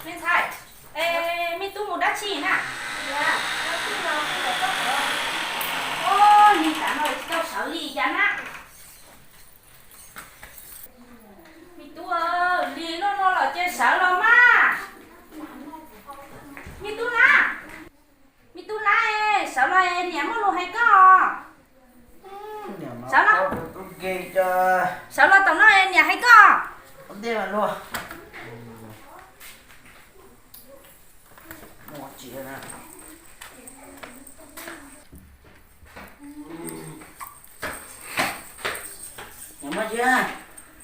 Me ntxhais, es me tub mus dab tsi na? Ua li cas no tsis tau sawv li cas na? Me tub, lig luaj no los ces sawv los mas. Me tub na, me tub na, sawv los niam muaj lus hais koj. Sawv los, sawv los tom no niam hais koj.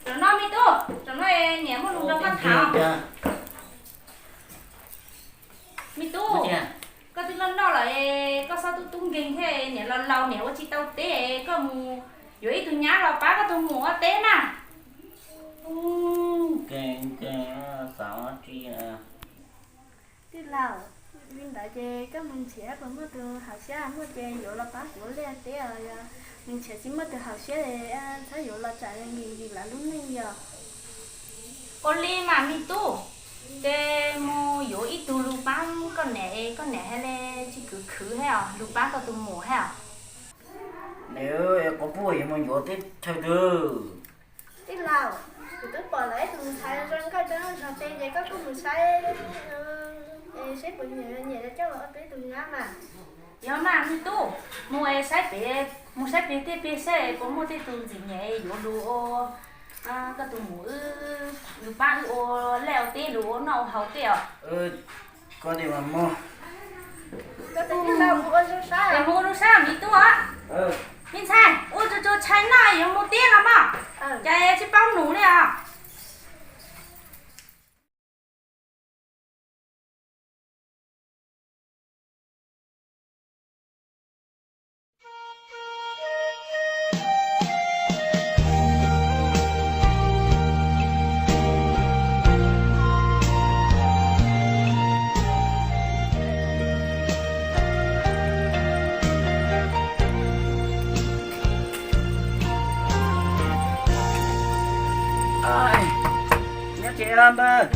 Tam no me tub, tam no niam muaj lus nrog koj tham. Me tub, koj twb noj noj lawm, koj txhob tub tub nkeeg thiab, niam laus laus niam ua tsis tau teb, koj mus yuav ib tug nyab los pab koj tus muam ua teb mas. Tub nkeeg, xav tsi. Tij laug, li ntawd ces koj mus nrhiav puas muaj tus haum siab muaj ces yuav los pab kuv ua liaj teb os. Yog mus nrhiav tsis muaj tus haum siab, txhob yuav los tsam nkim nkim lawv lub neej yog. Ua li mas me tub, ces mus yuav ib tug lug pab koj niam, koj niam hais li tsis khwv khwv thiab os, lug pab koj tus muam thiab os. Niam, quas puj yuav mus yuav teb chaws twg? Tij laug, kuv twb pom lawv ib tug ntxhais zoo nkauj coj noj zog ces koj kuj mus saib es seb puas nyiam, nyiam coj los ua peb tus nyab mas. Yog mas me tub, mus es saib pem, mus saib pem tej pem seb puas muaj tej tus ntxim nyiam yuav lug ua koj tus muam wb, lug pab wb ua liaj ua teb, lug ua noj ua haus tej os. Koj mus ua zoo sab, mus ua zoo sab me tub. Me ntxhais, ua tsuag tsuag tshais noj yuav mus teb los mog, cas tsis paub nus li os. Nyob tsev npawg.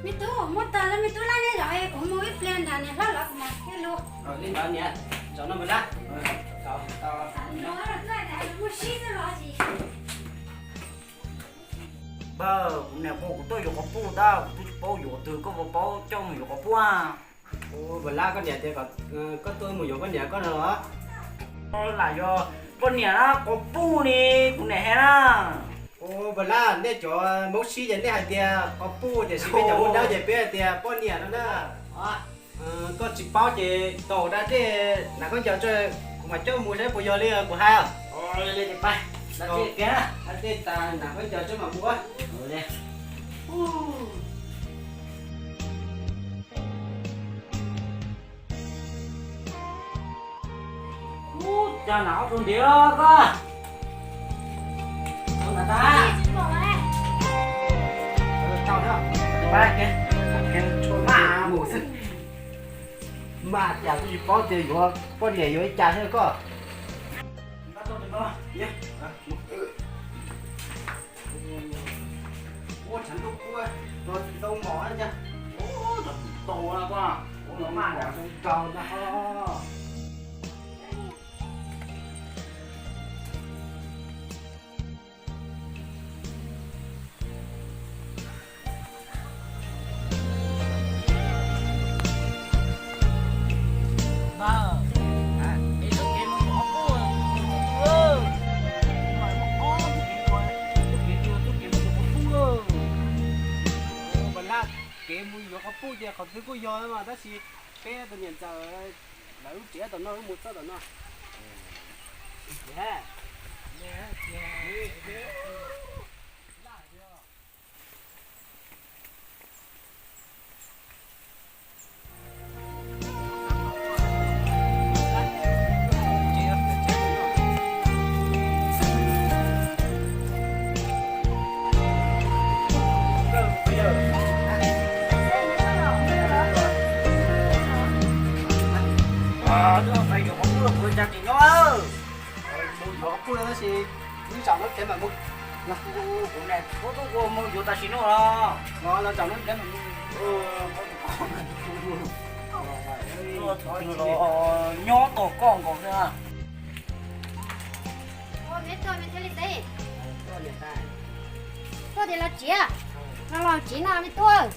Me tub, muab tag li me tub laj neb zaum es kuv mus ib pliag nrad niam hlob los kuv mam thiaj lug. Li ntawd niam, zaum no mus laj. Mus sib tw los tsis. Npawg, kuv niam hais kuv tuaj yuav quas puj tab, kuv twb tsis paub yuav twg, koj puas paub coj mus yuav quas puj? Ua laj, koj niam tias koj tuaj mus yuav koj niam koj no los? Lam yuav poj niam na, quas puj ni, kuv niam hais na. Ua laj, nej cov Hmoob sib ces nej hais tias quas puj, tiam sis peb cov Hmoob Dawb ces peb hais tias poj niam no na. Koj tsis paub ces tau da dej hnav khaub ncaws tso, kuv mam coj mus saib puas yog li kuv hais. Da dej tas hnav khaub ncaws tso mam mus. Ub, cas hnav ob tug ntiv koj. Mas cas twb tsis paub tias yuav poj niam yuav ib cas thiab koj. Ua tshav ntuj kub no tsis tau mos cas. Ua tau no koj, ua los maj nram zoo nraug ntag. Kuj tias qhov twg kuj yog mas tab sis peb tus niam ntxawm lawv lub tsev tom no wb mus txog tom no. Mus yuav qhov pub no tab sis wb zaum no peb mam mus. Kuv niam tub mus yuav tam sim no los. Los zaum no peb mam mus. Nyob tos koj nkaus xwb. Tuaj tias los tsev, los los tsev no me tub.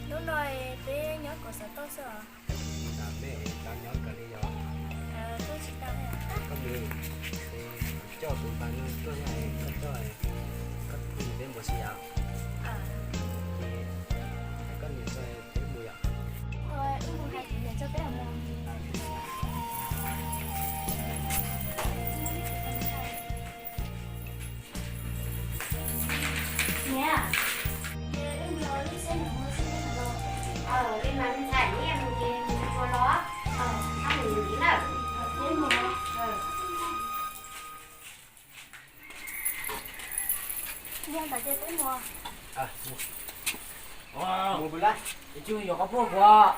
Hnub no peb nyob kom xav toj xwb os. Koj mus, coj tus npawg no tuaj, koj coj, koj tus phooj ywg peb mus si yom. Koj niam tso peb mus yom. Niam, li mas me ntxhais neb mus ces mus tsuag tsuag los, koj mus ntxiv na. Mus ntawd ces peb mus. Mus lawm, yuav qhov pub kuv,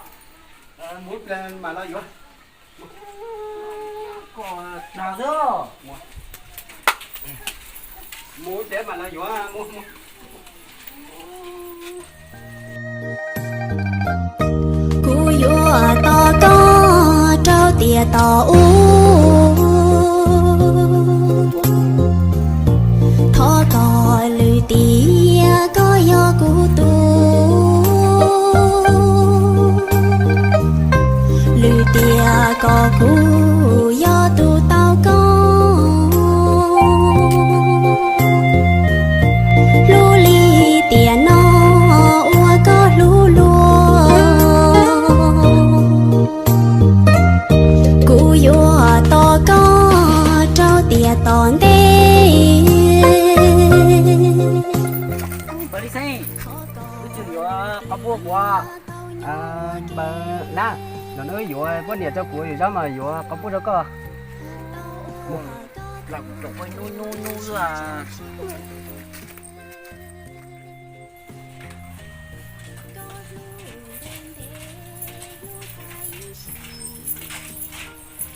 mus ib pliag mam los yuav. Kom dag xwb. Mus ib pliag mam los yuav, mus, mus. Kuv yuav tos koj rau tiam tos ub, thov kom lwm tiam koj yog kuv tus, lwm tiam kom kuv yog tus tau koj. Hlub li tiam no uas koj hlub luag, kuv yuav tos koj rau tiam tom ntej. Pawg Lis Xeeb, wb tsis yuav qhov pub kuv. Pawg Lab, zaum no wb yuav poj niam rau kuv, zaum no mas yuav qhov pub rau koj.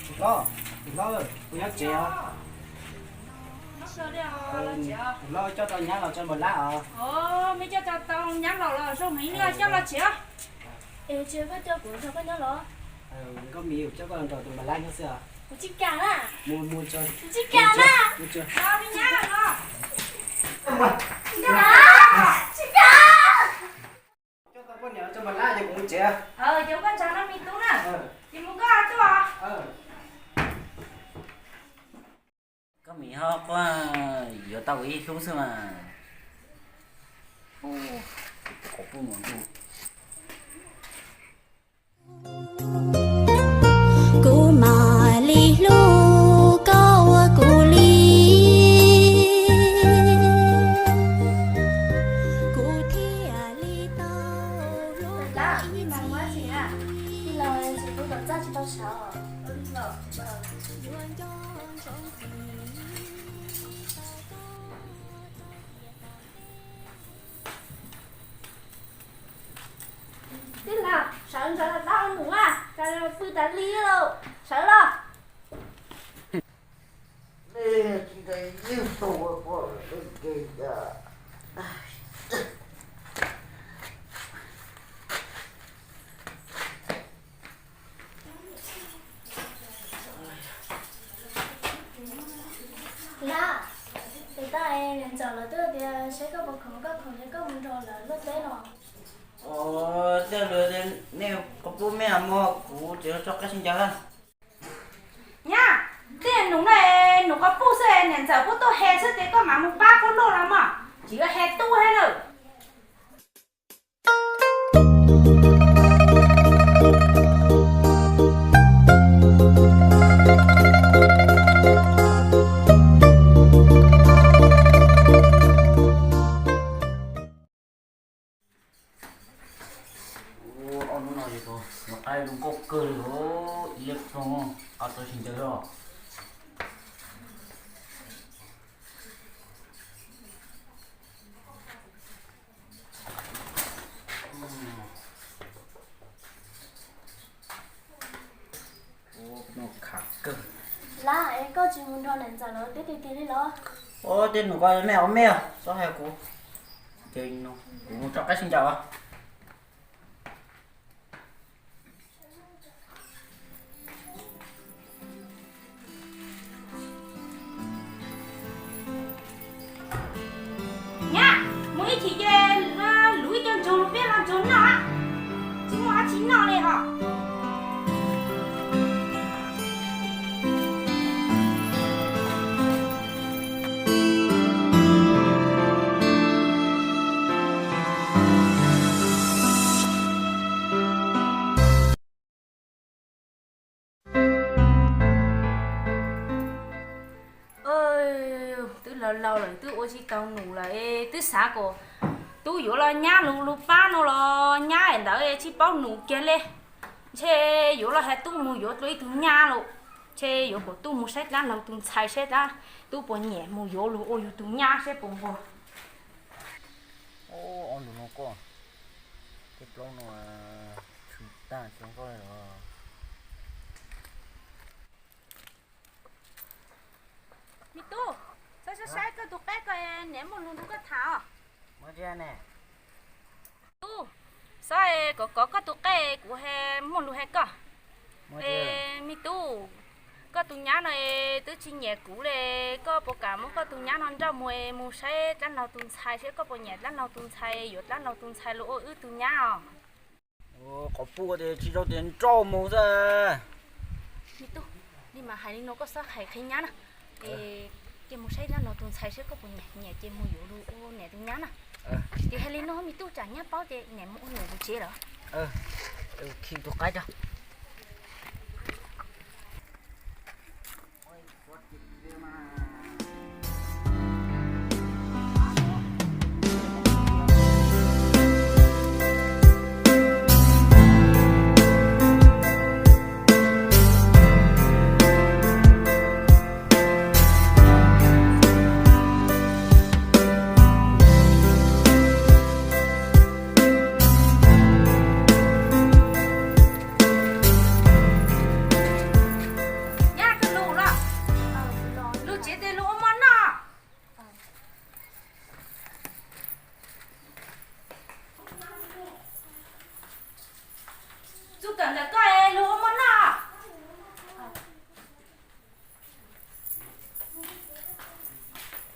Tus hlob, tus hlob, kuv nyob tsev os. Tus hlob coj tau nyab los tso npawg Lab os. Me coj tau nyab los los zoo heev li, coj los tsev. Es tsis koj coj kuv nrog koj nyob los? Nkauj Mim, kuv coj koj los nrog tus npawg Lab nyob xwb os. Kuv tsis kam na. Mus, mus tso. Kuv tsis kam na. Mus tso. Los me nyab los. Tsis kam. Coj tau poj niam tso npawg Lab ces kuv mus tsev. Ces koj nrog no me tub na. Ces mus koj tuaj. Koj Mim ho quaj, yuav tau kuv ib hlub xwb mas. Qhov pub no ntuj. Kuv mam li hlub koj ua kuv li, kuv thiaj li tau hlub koj ib txhis. Tij laug, sawv ntxov los tau num a, cas pw tas li lawm, sawv los. Tij laug, tes taw niam ntxawm lawv twb tias saib koj puas khoom, koj khoom ces koj mus nrog lawv luaj teb los. Ua, tej lawv nej qhov pub me mog, kuv tseem tso qab sib ncaws. Nyab, tej num no num qhov pub xwb, niam ntxawm puab tuaj he xwb ces koj mam mus pab puab luaj los mog. Tsis yog has tub has lawm. Ua, ob hnub no yus tus nyuam qaib zoo nkauj kawg li, ib liab ploog qab tau tsis ncaws os. Ua, khav kawg. Laj, es koj tsis mus nrog niam ntxawm lawv teb tiag tiag li los? Ua, tej nus ko mej ua mej os, txhob hais kuv. Ces no kuv mus tso qaib sib ncaws os. Nyab, mus ib chim ces luv ib co ntsuag los peb los ntsuag noj, tsis muaj dab tsi noj li hos. Twb laus laus lawm twb ua tsis tau nus lawm, twb xav kom tub yuav los nyab lug lug pab no los nyab ntawd tsis paub nus kiag li. Ntshe yuav los has tub mus yuav dua ib tug nyab los, ntshe yuav kom tub mus saib dlaab laug tus ntxhais saib dlaab tub puas nyiam mus yuav lug ua yug tus nyab saib puas nquag. Ob lug no koj, tej plaub no tshwm tag tsis zoo nkauj li os. Me tub, saib saib saib koj tus qaib ko, niam muaj lus nrug koj tham os. Tub, saib kov kov koj tus qaib, kuv muaj lus has koj. Me tub, koj tus nyab no es twb tsis nyiam kuv li, koj puas kam muab koj tus nyab no nrauj mus es mus saib dlaab laug tus ntxhais saib koj puas nyiam dlaab laug tus ntxhais, yuav dlaab laug tus ntxhais los ua wb tug nyab os. Qhov pub tias tsis zoo tias nrauj mus xwb. Me tub, li mas hais li no koj txhob hais qhia nyab na. Es cia mus saib dlaab laug tus ntxhais saib koj puas nyiam, nyiam ces mus yuav lug ua niam tus nyab na. Ces hais li no me tub, tsam nyab paub ces niam mus ua niam tus tsev lawm. Khi tus qaib tso. Nyab, koj lug los? Lug tsev tes lug ua mov noj. Txuj kawm ntawm koj es lug ua mov noj.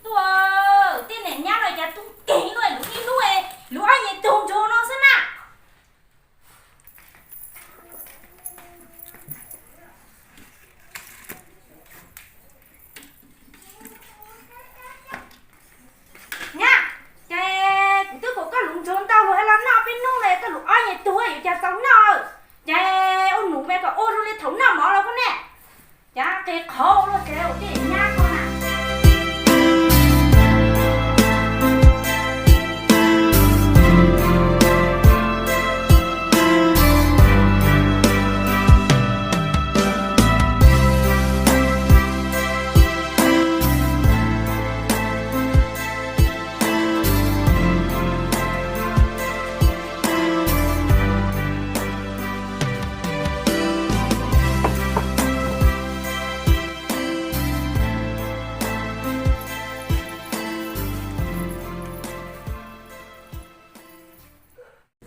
Tub, tej niam nyab no cas tub nkeeg luaj, lug ib hnub lug ob nyuag tug ntsuag no xwb na. Nyab, ces kuv twb kom koj lug ntsuag ntau lug hab los noj peb hnub le, koj lug ob nyuag tug yuav cas tau noj. Ces ua num me kom ua zoo li thaum noj mov los koj ne. Cas qis qhov luaj ces ua tej nyab ko na.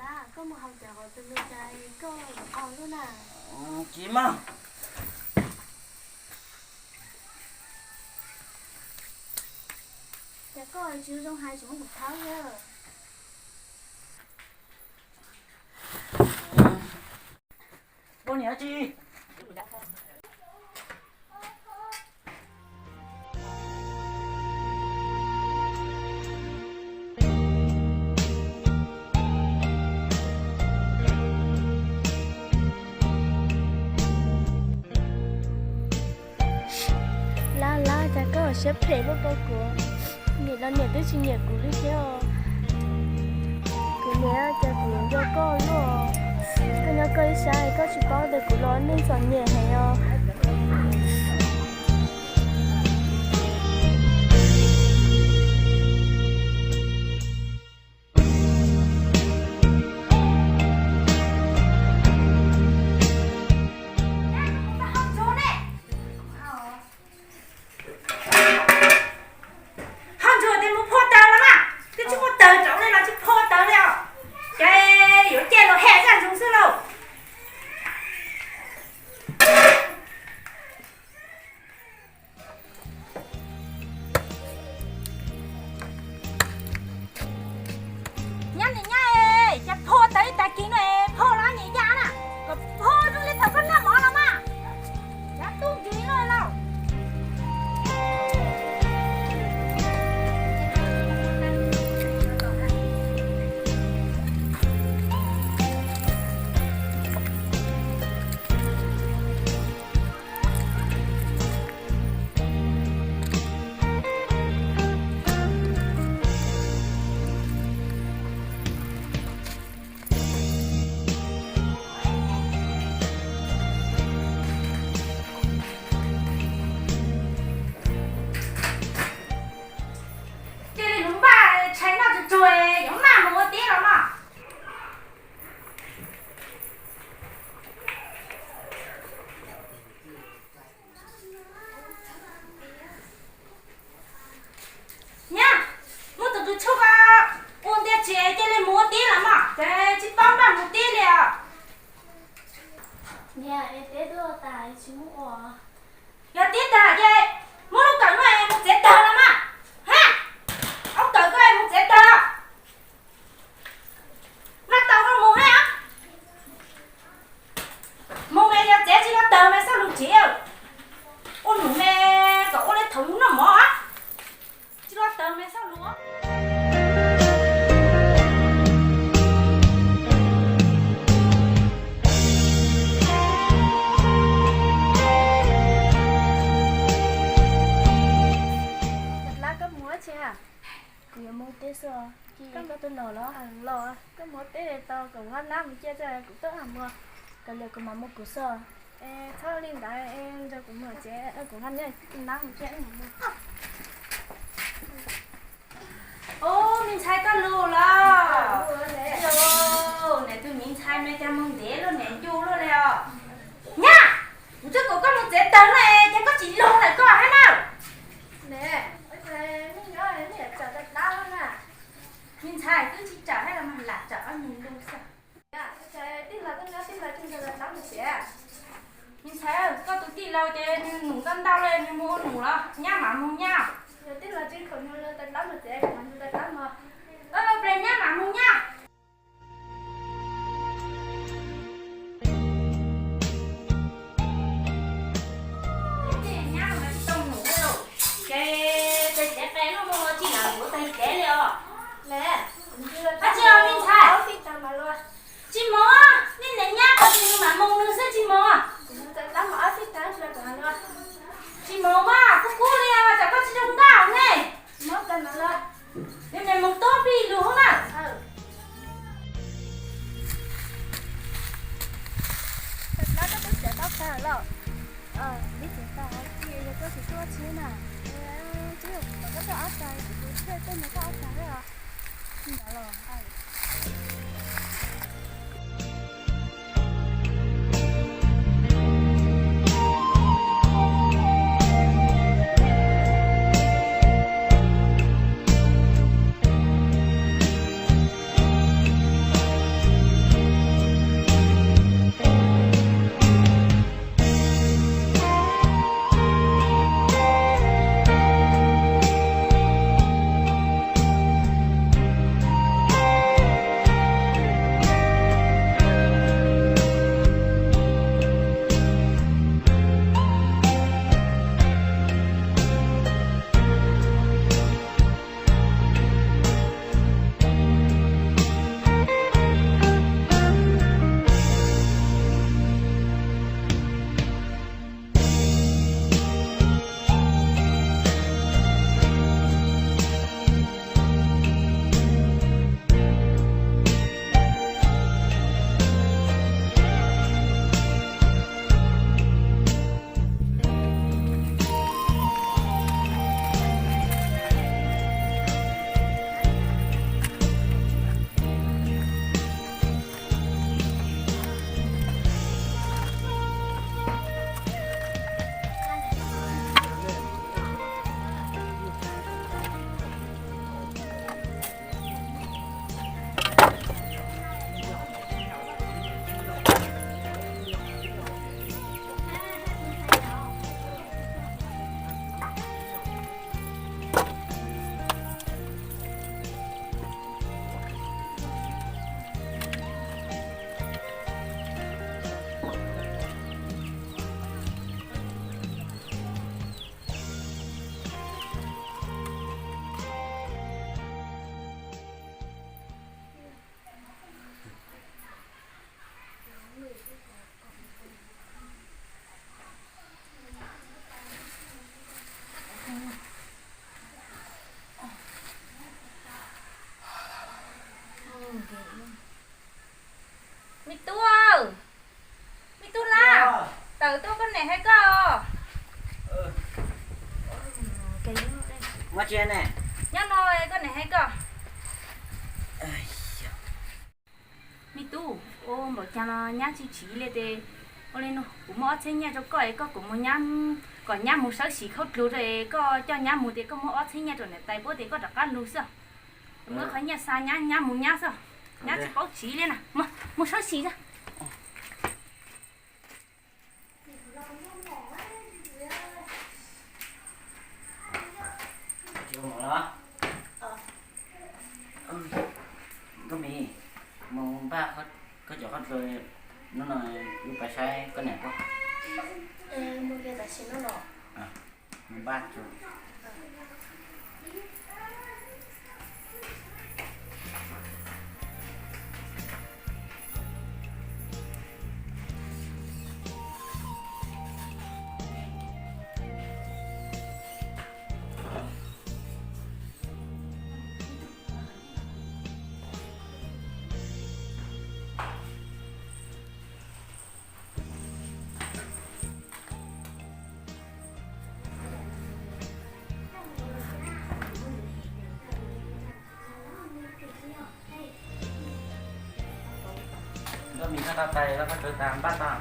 Laj, koj mus haus cawv hauv tus lw cas koj qaug lub na? Tsis muaj. Cas koj tsis zoo hais tsis muab kuv thawb na. Koj niam tsis. Siab phem luaj rau kuv, niam los niam twb tsis nyiam kuv li thiab. Kuv niam, cas kuv nco koj luaj. Koj nyob koj ib sab, koj tsis paub tias kuv los neej txom nyem heev os. Hauj ntsuag tias mus phua taws los mas, twb tsis muaj taws rau li los tsis phua taws li os. Ces yuav cia los hem zaj ntsoog xwb lauj. Nyab niam nyab, cas phua taws ib tag kis no es phua los nyem ya na, kom phua zoo li thaum koj noj mov los mas. Yav tub nkim luaj lauj. Cia li lub npaj tshais noj tsuag tsuag, yuav maj mus ua teb los mas. Nyab, muab tus kws tshuaj ko ua ntiag tsev cia li mus ua teb los mas, ces tsis tau npaj mus teb li os. Niam, es teb tuaj tas tsis muab ua. Yog teb tag ces muab lub kawm no es mus txiav tawg los mas. Ha, ob kawm ko es mus txiav tawg. Noj tau koj mus thiab. Mus mas yog txiav tsis los tawg mas xauj lus tsev. Ua num mas kom ua li thaum yus noj mov, tsis los tawg mas xauj lus. Lab, koj mus ua tsi? Kuv yuav mus teb xwb. Koj mus teb los? Los, koj mus teb tau kom nqa nab mus cia, kuv tuaj mus, kav liam kuv mam mus kuv xwb. Es txhob li ntawd, nrog kuv mus tsev, kuv nqa nab mus cia mam mus. Ub, me ntxhais, koj lus los? Niam tus me ntxhais mas cas mus ntev luaj, niam ncu luaj li os. Nyab, kuv twb kom koj mus txiav tawg no es cas koj tsis lug lawm koj hab na? Me ntxhais, twb tsis tsawm hab los mas lam tsawm ob nyuag lus xwb. Me ntxhais, koj tus tij laug ces nws num ntau ntau li, nws mus ua num los nyab mam mus nyab. Ple nyab mam mus nyab. Nyab mas tsis tau num li, ces tes cev qe luaj mus tsis lam yuav tes cev li os. Dab tsi os me ntxhais? Tsis mus, nej niam nyab ko ces nws mam mus nws xwb, tsis mus. Tsis mus mas kub kub li os, tsam koj tsis zoo nkauj ne. Yog niam mus tub plig lus na. Koj twb txiav tau tag lawm. Twb txiav tag, yog koj tsis tuaj txhib na, twb yog kuv kom koj tuaj ob tag, kuv thiaj tuaj nrog koj ob tag thiab os. Ntawd los. Sia ne. Nyob no, koj niam hais koj. Me tub, ua npaum cas los nyab tsis tsiv li ces, ua li no kuv muab ob txhiab nyiaj rau koj es koj kom mus nyab, kom nyab mus sawb sim khaub dluag rau es koj coj nyab mus ces koj muab ob txhiab nyiaj rau niam tais puab ces koj rov qab lug xwb. Muab qhov nyiaj xa nyab, nyab mus nyab xwb. Nyab tsis paub tsiv li na. Mus sawb sim xwb. Nkauj Mim, mus npaj koj cov khaub dluag, hnub no wb pais saib koj niam puab. Mus npaj. Nkauj Mim, koj tau tais los koj tau tas npaj tau.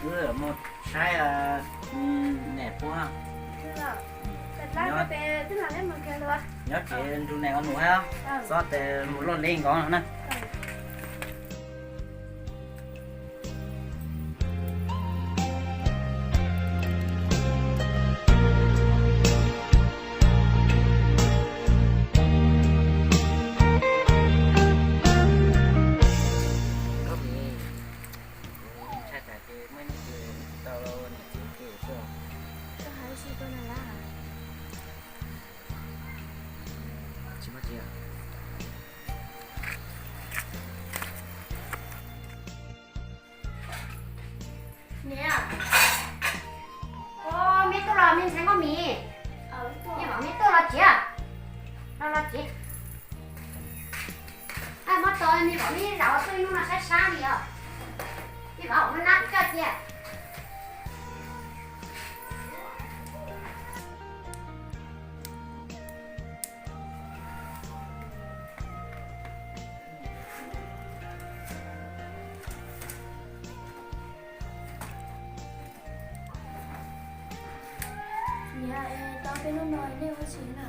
Wb mus saib niam puab. Nyob tsev nrug niam ua num hab, xob tes mus loj li nkaus no na. Nkauj Mim, kuv ntshai tas ces muaj ib hnub twg tsis tau niam txiv ua ke xwb. Koj hais ua si rau nws lawm. Tsis muaj tsis. Niam, ua me tub los me ntxhais Nkauj Mim. Me vauv, me tub los tsis, los los tsis. Muab tau me vauv, me zaum tuaj ib hnub no sab sab li os. Me vauv, muab nab kuv coj cia. Niam, es tau peb hnub no nej ua tsi na?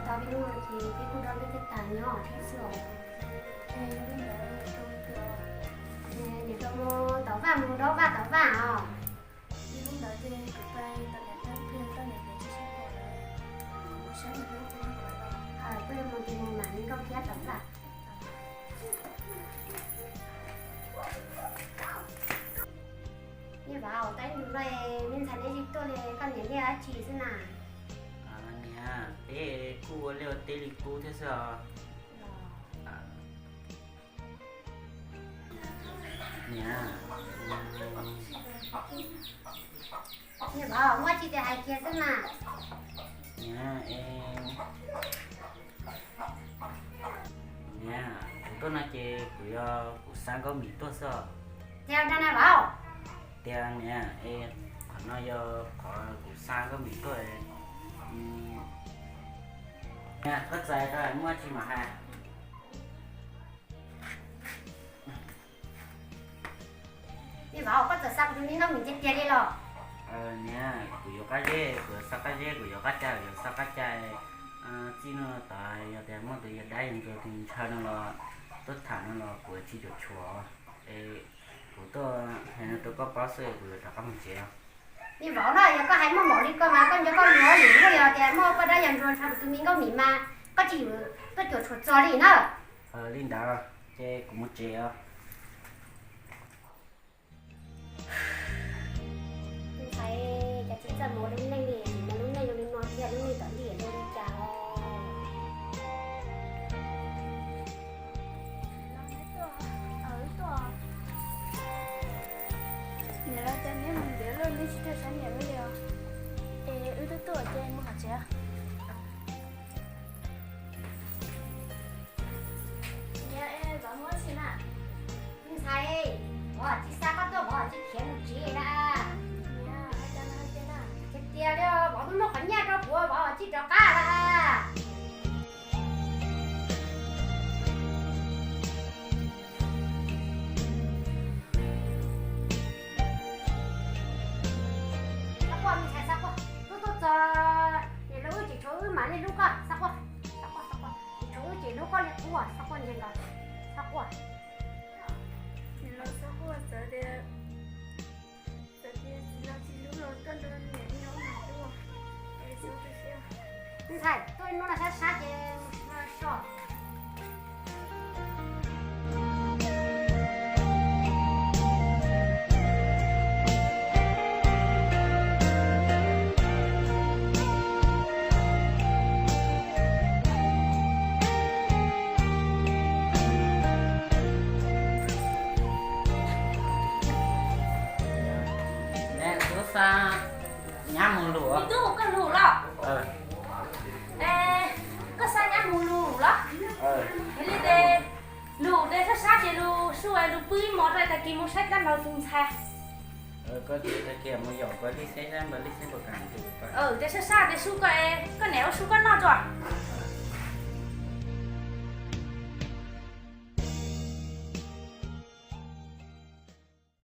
Tau peb hnub no ces peb kuj nrog nej tej tag nyob thiab xwb os. Niam, rau mus tom vaj mus dob vaj tom vaj os. Kuj yuav mus ces mus mas me nkauj thiab tom vaj. Me vauv, tau ib ntus no me ntxhais neb tsis tuaj li, koj niam neb dab tsi xwb na? Niam, peb kuj ua liaj ua teb li qub thiab xwb os. Niam, me vauv, muaj tsi ces hais kiag xwb mas. Niam, niam, kuv tuaj no ces kuv yog kuv xa Nkauj Mim tuaj xwb os. Tiag na vauv? Tiag niam, es qhov no yog qhov kuv xa Nkauj Mim tuaj. Niam, koj txais tau muaj tsi mam hais. Me vauv, koj txawm xa kuv tus me Nkauj Mim tiag tiag li los? Niam, kuv yuav qab zeb, kuv yuav xa qab zeb, kuv yuav qab cai, kuv yuav xa qab cai. Txij no tod yog tias muaj tus yawg dab yawg ntsuag tus ntshaw no los tuaj tham no los kuv tsis cuam tshuam. Es kuv tuaj hais no rau koj paub xwb, kuv yuav rov qab mus tsev os. Me vauv na, yog koj hais muaj npaum li ko mas koj nco koj lus, yog tias muaj poj dab yawg ntsuag ntshaw kuv tus me Nkauj Mim mas koj tsis yuav tuaj cuam tshuam txog li na. Li ntawd ces kuv mus tsev os. Ntxhais, cas tsis txawj mus ua lub neej li, mus ua lub neej zoo li no thiab, lub neej tom ntej zoo li cas os. Niam, los cas neb mus ntev lawm neb tsis tuaj saib niam lawm li os? Es Wb twb tuaj ces mus hauv tsev. Niam, vauv mus ua tsi na? Ntxhais, vauv tsis xa koj tuaj, vauv tsis khiav mus tsev na. Tiag tiag li, vauv twb muab qhov nyiaj rau kuv, vauv tsis rov qab lawm. Xav quaj, me ntxhais, xav quaj. Wb tuaj txog niam laus wb tseem tshuav wb mam li hlub koj. Xav quaj, xav quaj, xav quaj. Tseem tshuav wb tseem hlub koj li qub, xav quaj ntses nkaus. Xav quaj. Niam laus, xav quaj, txawm tias, txawm tias txiv laus tsis hlub los koj nrog niam nyob mas hlub. Ntxhais, tuaj ib hnub no sab sab ces mus so. Kuv xa nyab mus lus. Tub, koj lus los? Koj xa nyab mus lus los? Yog li ces lus ces sab sab ces lus su es lus pw ib hmos rau tag kis mus saib dab laug tus ntxhais. Koj tag kis mus yaum Npawg Lis seb, Npawg Lis seb puas kam mus. Ces sab sab ces su koj, koj niam ua su koj noj tso.